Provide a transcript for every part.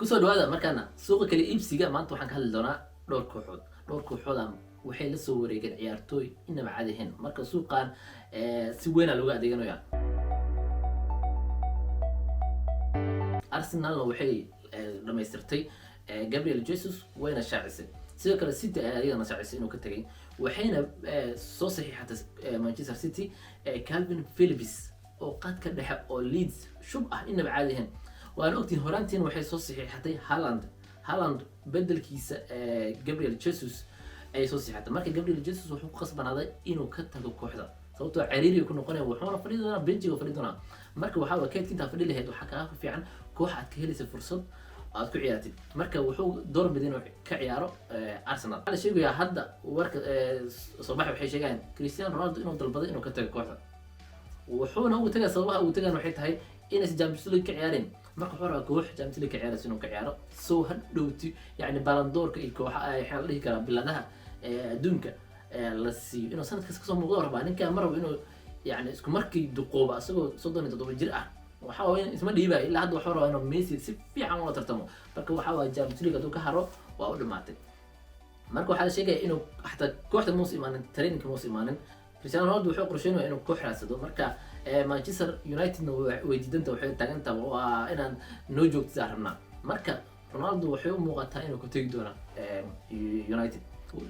Kusoo dhawaada markaana suuqa kala iibsiga. Maanta waxaan ka hadli doonaa dhowr kooxood. Dhowr kooxooda waxay la soo wareegeen ciyaartooy inaba caadi ahayn. Marka suuqan si weynaa looga adeeganaya. Arsenalna waxay dhamaystirtay Gabriel Jesus, wayna shaacisay. Sidoo kale City ayaa iyadana shaacisay inuu ka tegay, waxayna soo saxiixatay Manchester City Kalvin Phillips oo qadka dhexe oo Leeds shub ah, inaba caadi ahayn. Waana ogtihin, horaantiin waxay soo saxiixatay Haaland. Haaland bedelkiisa Gabriel Jesus ayay soo saxiixatay. Marka Gabriel Jesus wuxuu ku qasbanaaday inuu ka tago kooxda, sababtoo cariiriga ku noqonaya, wuxuuna fadhi doonaa benchiga fadhi doonaa. Marka waxaa waa kaydka intaa fadhi lahayd, waxaa kaaga fiican koox aad ka helaysa fursad aad ku ciyaartid. Marka wuxuu door biday inuu ka ciyaaro Arsenal. Waxaa la sheegayaa hadda, warka soo baxay waxay sheegayaan Cristiano Ronaldo inuu dalbaday inuu ka tago kooxda, wuxuuna ugu tagay, sababaha ugu tagaan waxay tahay inaysan Champions League ka ciyaareen. Marka wuxuu rabaa koox Champions League ka ciyaaraysa inuu ka ciyaaro, soo hadhowti yani Ballon d'Orka iyo kooxa, waxaa la dhihi karaa biladaha adduunka la siiyo, inuu sanadkaas kasoo muuqdo rabaa. Ninkan ma rabo inuu yani isku markii duqooba asagoo 37 jir ah. Waxa waa in isma dhiibayo ilaa hadda. Wuxuu rabaa inuu Messi si fiican ula tartamo. Marka waxaa waaya Champions League hadduu ka haro, waa u dhamaatay. Marka waxaa la sheegaya inuu xataa kooxda muusa imaanin, trainingka muusa imaanin. Cristiano Ronaldo wuxuu qorsheynaya inuu koox raadsado. Marka Manchester Unitedna way diidanta, waxay taagantaha waa inaan noo joogtida rabnaa. Marka Ronaldo waxay u muuqataa inuu ku tegi doono United.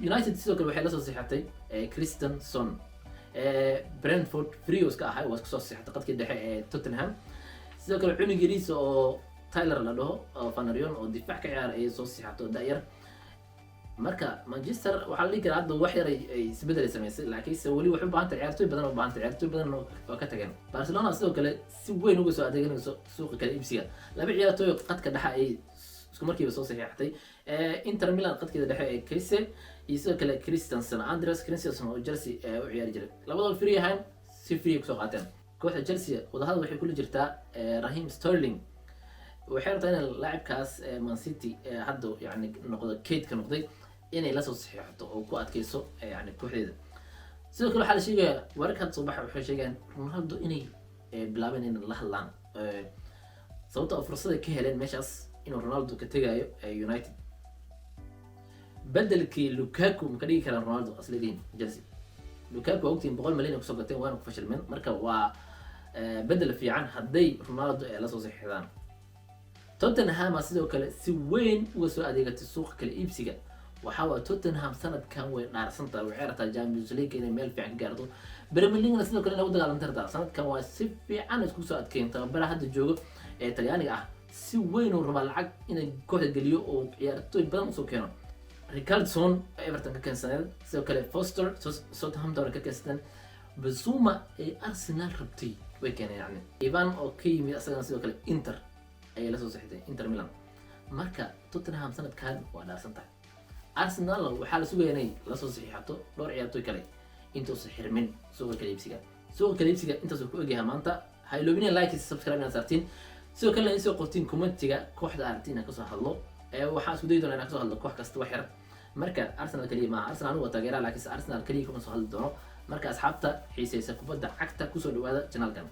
United sidoo kale waxay lasoo saxiixatay Christensen, Brentford free ka ahay, waa isku soo saxiixatay, qadkii dhexe ee Tottenham. Sidoo kale cunug yariisa oo Tyler la dhaho oo Fanarion oo difaac ka ciyaara ayay soo saxiixatay oo da-yar. Marka Manchester waxaa la dhihi karaa hadda wax yar ay isbedel ay samaysay, laakiinse weli waxay u baahan tahay ciyaartooy badan, u baahan tahay ciyaartooy badan waa ka tageen. Barcelona sidoo kale si weyn uga soo adeeganayso suuqa kala iibsiga. Laba ciyaartooy qadka dhexe ay isku markiiba soo saxiixatay, Inter Milan qadkeeda dhexe ee Kessié iyo sidoo kale Christensen, Andreas Christensen oo Chelsea u ciyaari jiray. Labadaba free ahaan, si free kusoo qaateen. Kooxda Chelsea wadahadal waxay kula jirtaa Raheem Sterling. Waxay rabtaa inay laacibkaas Man City hadda yani noqdo kaydka noqday inay lasoo saxiixato oo ku adkeyso yani kooxdeeda. Sidoo kale waxaa la sheegayaa, wararka hadda soo baxa waxay sheegayaan Ronaldo inay bilaabeen inay la hadlaan, sababta oo fursada ka heleen meeshaas inuu Ronaldo ka tegayo United. Bedelkii Lukaku ma ka dhigi karaan Ronaldo asleedihin Chelsea? Lukaku waa ogtihiin, 100 milyan ay kusoo gateen, waana ku fashilmeen. Marka waa bedel fiican hadday Ronaldo ay lasoo saxiixdaan. Tottenham sidoo kale si weyn uga soo adeegatay suuqa kala iibsiga. Waxaa waa Tottenham sanadkan way dhaarsantahay, waxay rabtaa Champions League inay meel fiican ka gaarto, Premier League sidoo kale inay u dagaalanti rabtaa. Sanadkan waa si fiican isku soo adkeyn. Tababaraha hadda joogo ee Talyaaniga ah si weyn uu rabaa lacag inay kooxda geliyo oo ciyaartooy badan usoo keeno. Richarlison Everton ka keensadeen, sidoo kale Foster Southampton ka keensadeen, Bissouma ay Arsenal rabtay way keeneen, yani Ivan oo ka yimid asagana sidoo kale Inter ayay lasoo saxiixday, Inter Milan. Marka Tottenham sanadkan waa dhaarsan tahay. Arsenal waxaa la sugaya inay lasoo saxiixato dhowr ciyaartooy kale intuusan xirmin suuqa kala iibsiga. Suuqa kala iibsiga intaasuu ku egyahay maanta. Ha iloobina like, subscribe inaad saartiin, sidoo kalena in soo qortiin commentiga kooxda aragti inaan kasoo hadlo. Waxaan isku dayi doonaa inaan kasoo hadlo koox kasta wax yar. Marka Arsenal kaliya maaha, Arsenal anigu waa taageera, laakiinse Arsenal kaliya kuma soo hadli doono. Marka asxaabta xiiseysa kubadda cagta, kusoo dhawaada channelkan.